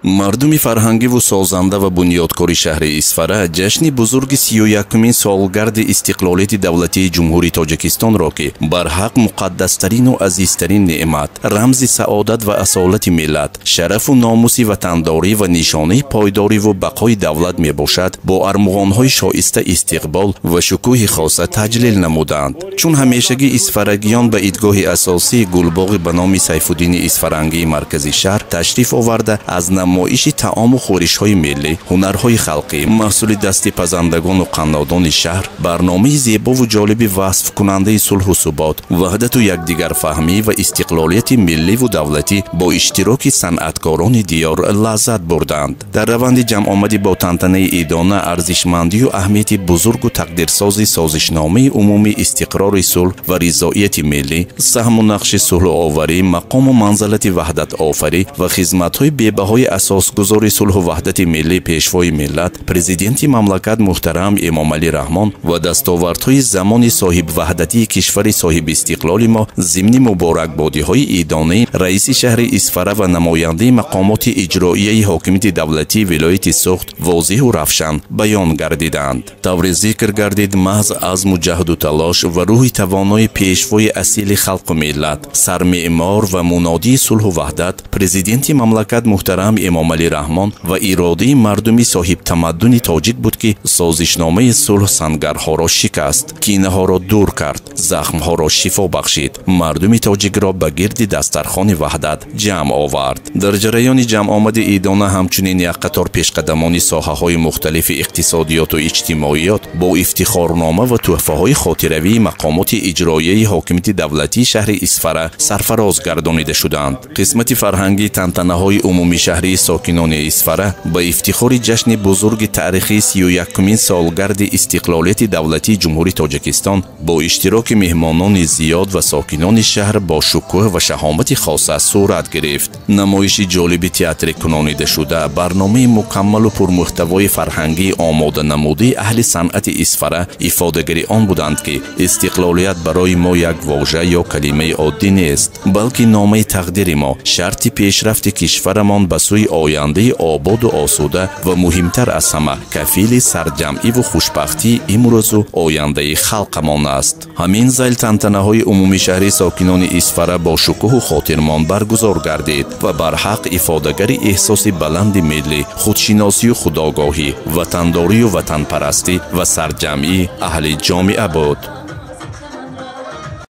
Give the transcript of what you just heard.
Мардуми фарҳангиву созанда ва бунёдкори шаҳри Исфара ҷашни бузурги 31-умин солгарди истиқлолияти давлатии Ҷумҳурии Тоҷикистонро, ки барҳақ муқаддастарину азизтарин неъмат, рамзи саодат ва асолати миллат, шарафу номуси ватандорӣ ва нишонаи пойдориву бақои давлат мебошад, бо армуғонҳои шоиста истиқбол ва шукӯҳи хоса таҷлил намуданд. Чун ҳамешагӣ исфарагиён ба идгоҳи асосии гулбоғи ба номи Сайфуддини Исфарангии маркази шаҳр ташриф оварда, аз намоиши таому хӯришҳои миллӣ, ҳунарҳои халқӣ, маҳсули дасти пазандагону қаннодони шаҳр, барномаи зебову ҷолиби васфкунандаи сулҳу субот, ваҳдату якдигарфаҳмӣ ва истиқлолияти милливу давлатӣ бо иштироки санъаткорони диёр лаззат бурданд. Дар раванди ҷамъомадӣ бо тантанаи идона арзишмандию аҳамияти бузургу тақдирсози созишномаи умумии истиқрори сулҳ ва ризоияти миллӣ, саҳму нақши сулҳуоварӣ, мақому манзалати ваҳдатофарӣ ва хизматҳои бебаҳои асосгузори сулҳу ваҳдати миллӣ, пешвои миллат, президенти мамлакат муҳтарам Эмомалӣ Раҳмон ва дастовардҳои замони соҳибваҳдатии кишвари соҳибистиқлоли мо зимни муборакбодиҳои идонаи раиси шаҳри Исфара ва намояндаи мақомоти иҷроияи ҳокимияти давлатии вилояти Суғд возеҳу равшан баён гардиданд. Тавре зикр гардид, маҳз азму ҷаҳду талош ва рӯҳи тавонои пешвои асили халқу миллат, сармеъмор ва мунодии сулҳу ваҳдат, президенти мамлакат муҳтарам Эмомалӣ Раҳмон ва иродаи мардуми соҳибтамаддуни тоҷик буд, ки созишномаи сулҳ сангарҳоро шикаст, кинаҳоро дур кард, захмҳоро шифо бахшид, мардуми тоҷикро ба гирди дастархони ваҳдат ҷамъ овард. Дар ҷараёни ҷамъомади идона ҳамчунин як қатор пешқадамони соҳаҳои мухталифи иқтисодиёту иҷтимоиёт бо ифтихорнома ва тӯҳфаҳои хотиравии мақомоти иҷроияи ҳокимияти давлатии шаҳри Исфара сарфароз гардонида шуданд. Қисмати фарҳангии тантанаҳои умумишаҳрии сокинони Исфара ба ифтихори ҷашни бузурги таърихии 31-умин солгарди истиқлолияти давлатии Ҷумҳурии Тоҷикистон бо иштироки меҳмонони зиёд ва сокинони шаҳр бо шукӯҳ ва шаҳомати хоса сурат гирифт. Намоиши ҷолиби театри кунонидашуда, барномаи мукаммалу пурмуҳтавои фарҳангии омоданамудаи аҳли санъати Исфара ифодагари он буданд, ки истиқлолият барои мо як вожа ё калимаи оддӣ нест, балки номаи тақдири мо, шарти пешрафти кишварамон ба сӯи ояндаи ободу осуда ва муҳимтар аз ҳама кафили сарҷамъиву хушбахтии имрӯзу ояндаи халқамон аст. Ҳамин зайл тантанаҳои умумишаҳрии сокинони Исфара бо шукӯҳу хотирмон баргузор гардид ва барҳақ ифодагари эҳсоси баланди миллӣ, худшиносию худогоҳӣ, ватандорию ватанпарастӣ ва сарҷамъии аҳли ҷомеа буд.